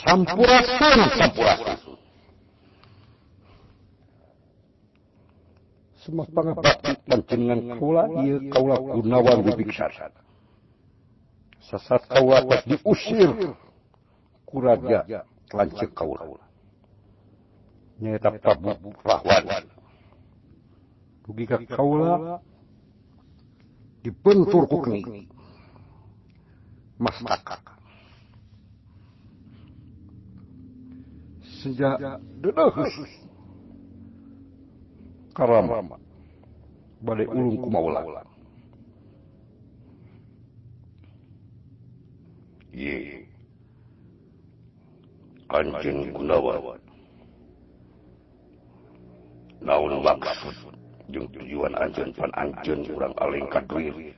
Sampurasun sampurasun. Semah pangabakti panjenengan kaula ieu kaula Gunawan Wibiksana. Sasat kaula tos diusir ku raja lanceuk kaula. Nyaeta Prabu Rahwana. Dugi ka kaula dibentur ku kening. Mastaka. Sejak deudeuh karama bade ulung ku maula. Ye Anjeun Gunawan naon maksud jeung tujuan anjeun pan anjeun urang aleng ka duit.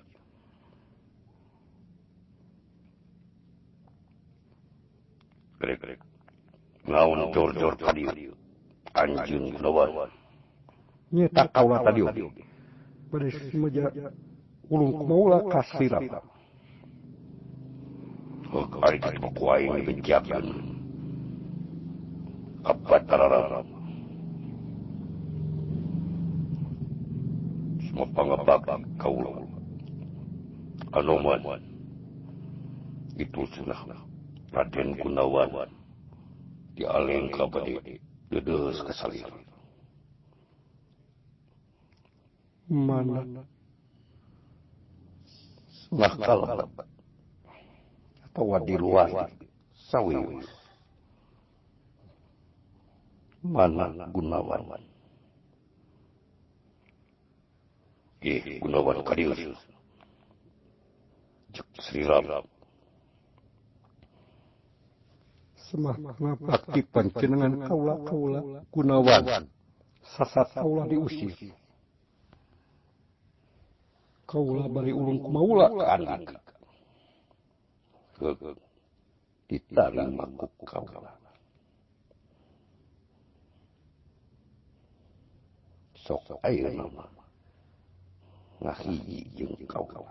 Grek naon jor-jor ka dieu anjeun Gunawan. Nyetak kaula tadi oge. Bade sumaja ulung kumaula kasirap. Oh, ari kitu mah ku aing dibejakeun. Ka Batara Rama. Semua pangabak kaula. Anoman. Itu cenah Raden Gunawan dialeng ka bade dedeus ka salir. Mana senah kalap atau di luar sawi mana Gunawan. Gunawan kadieu jek Sri Ram. Semah ngabakti panjenengan kaula kaula Gunawan sasat kaula diusir. Kaula bari ulung kumaula ka anak. Ditarima ku kaula. Sok ayeuna mah ngahiji jeung kaula.